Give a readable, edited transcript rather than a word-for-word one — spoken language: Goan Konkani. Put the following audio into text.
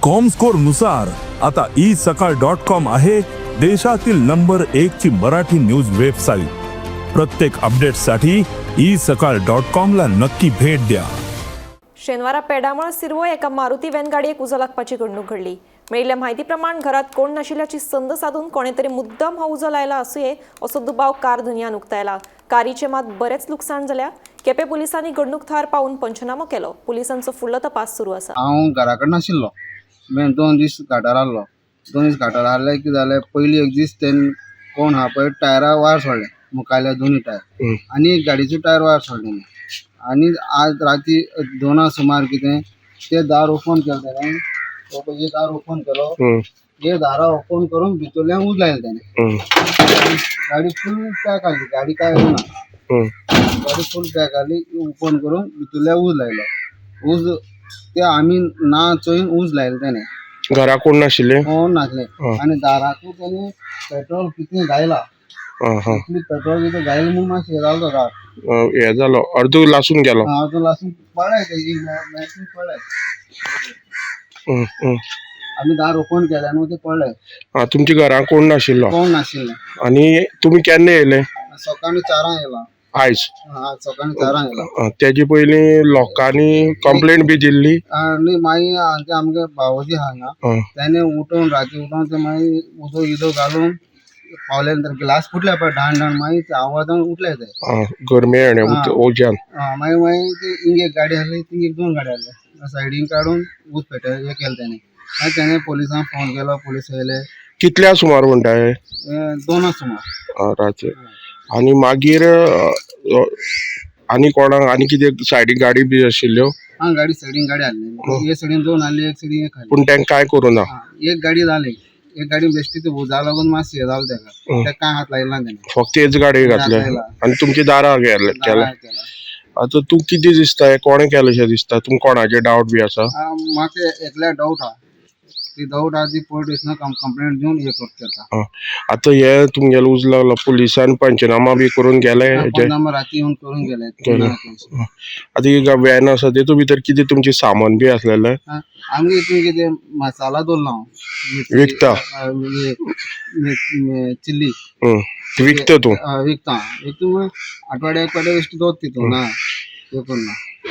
कॉमस्कोर नुसार आता ई सकाळ डॉट कॉम आहे देशातील नंबर एक ची मराठी न्यूज वेबसाईट. प्रत्येक अपडेटसाठी ई सकाळ डॉट कॉम ला नक्की भेट द्या. शेनवारा पेडामळ सिरवय एका मारुती व्हॅन गाडयेक उजो लागपाची घडणूक घडली. मेळिल्ल्या म्हायती प्रमाण घरात कोण नाशिल्ल्याची संद साधून कोणेतरी मुद्दम हो उजो लायला आसुये असो दुबाव कार धनयान उक्तायला. कारीचे मात बरेच लुकसाण जाल्या. केपें पुलिसांनी घडणूक थळार पावून पंचनामो केलो. पुलिसांचो फुडलो तपास सुरू आसा. हांव घरा कडेन नाशिल्लो. मागीर 2 दीस घाटार आहलो. 2 दीस घाटार आहले कितें जालें, पयलीं एक दीस तेणें कोण आहा पळय टायरा वायर सोडले, मुखाल्ल्या दोनूय टायर आनी एक गाडयेचो टायर वायर सोडलें. आनी आज राती 2 सुमार कितें तें दार ओपन केलें तेणें. हो पळय हे दार ओपन केलो. हे दारां ओपन करून भितरल्यान उज लायलें तेणें. गाडी फूल पॅक आहली, गाडी काय ना. गाडी फूल पॅक आहली. ओपन करून भितरल्यान उज लायलो. उज ते आमी ना चोयन उज लायलें तेणें. घरा कोण नाशिल्ले? कोण नासले. आनी दाराकूय तेणी पेट्रोल कितें घायला. आं हां. इतली पेट्रोल कितें घायलें म्हूण मातशें हें जालो तो राग. हे जालो, अर्दो लासून गेलो. हांव तो लासून पळय तेजी मॅसीज पळय. हं, हं. आमी दार ओपन केलें न्हू, ते पळय. आं, तुमच्या घरान कोण नाशिल्लो? कोण नाशिल्लें. आनी तुमी केन्ना येयले? सकाळीं 4 येयला. आयज? आज सकाळीं 4 येयला. आं, तेजे पयलीं लोकांनी कंप्लेन बी दिल्ली? आनी मागीर हांगा आमगे भावोजी आहा हांगा. तेणे उठोवन, राती उठोवन ते मागीर उदक इदो घालून पावले नंतर ग्लास फुटले पळय ढाण ढाण, मागीर ते आवाजान उठले ते. आं, गरमे हाणें उज्यान. आं, मागीर मागीर ती इंग एक गाडी आहली, थिंग एक दोन गाडी आहले, सायडीन काडून ऊस पेटय हें केलें तेणें. मागीर तेणें पोलिसांक फोन केलो, पोलीस येयले. कितल्या सुमार म्हणटा हे? 2 सुमार. आं, राती. आनी मागीर आनी कोणाक आनी कितें सायडीक गाडी बी आशिल्ल्यो? आं, गाडी सायडीन गाडी आहली. एक सायडीन दोन आहली, एक सायडीन एक आहली. पूण तांकां कांय करूं ना? आं, एक गाडी जाली. एक गाडी बेश्टी ती उजा लागून मातशें हें जालें तेका. तेका कांय हात लायला ना तेणें. फक्त हेच गाडयेक घातले? घातलें. आनी तुमच्या दारार गेले केले? दारार केला. आतां तूं कितें दिसता, हें कोणें केलें शें दिसता तुमकां? कोणाचेर डावट बी आसा? आं, म्हाका एकल्या डावट आहा. ती डावट आहा ती पोलीस स्टेशनाक कंप्लेंट दिवन हे करता. आं, आतां हे तुमगेलो उजो लागलो, पुलिसान पंचनामा बी करून गेले हेजे? पंचनामा राती येवन करून गेले. केले. आतां ही व्हॅन आसा तेतूं भितर कितें तुमचें सामान बी आसलेलें? आमगे हितून कितें मसाला दवरला हांव. विकता? चिल्ली. विकता तूं? विकता. विकता, आठवड्याक एक फावटी बेश्टी दवरता तितून ना हें करून.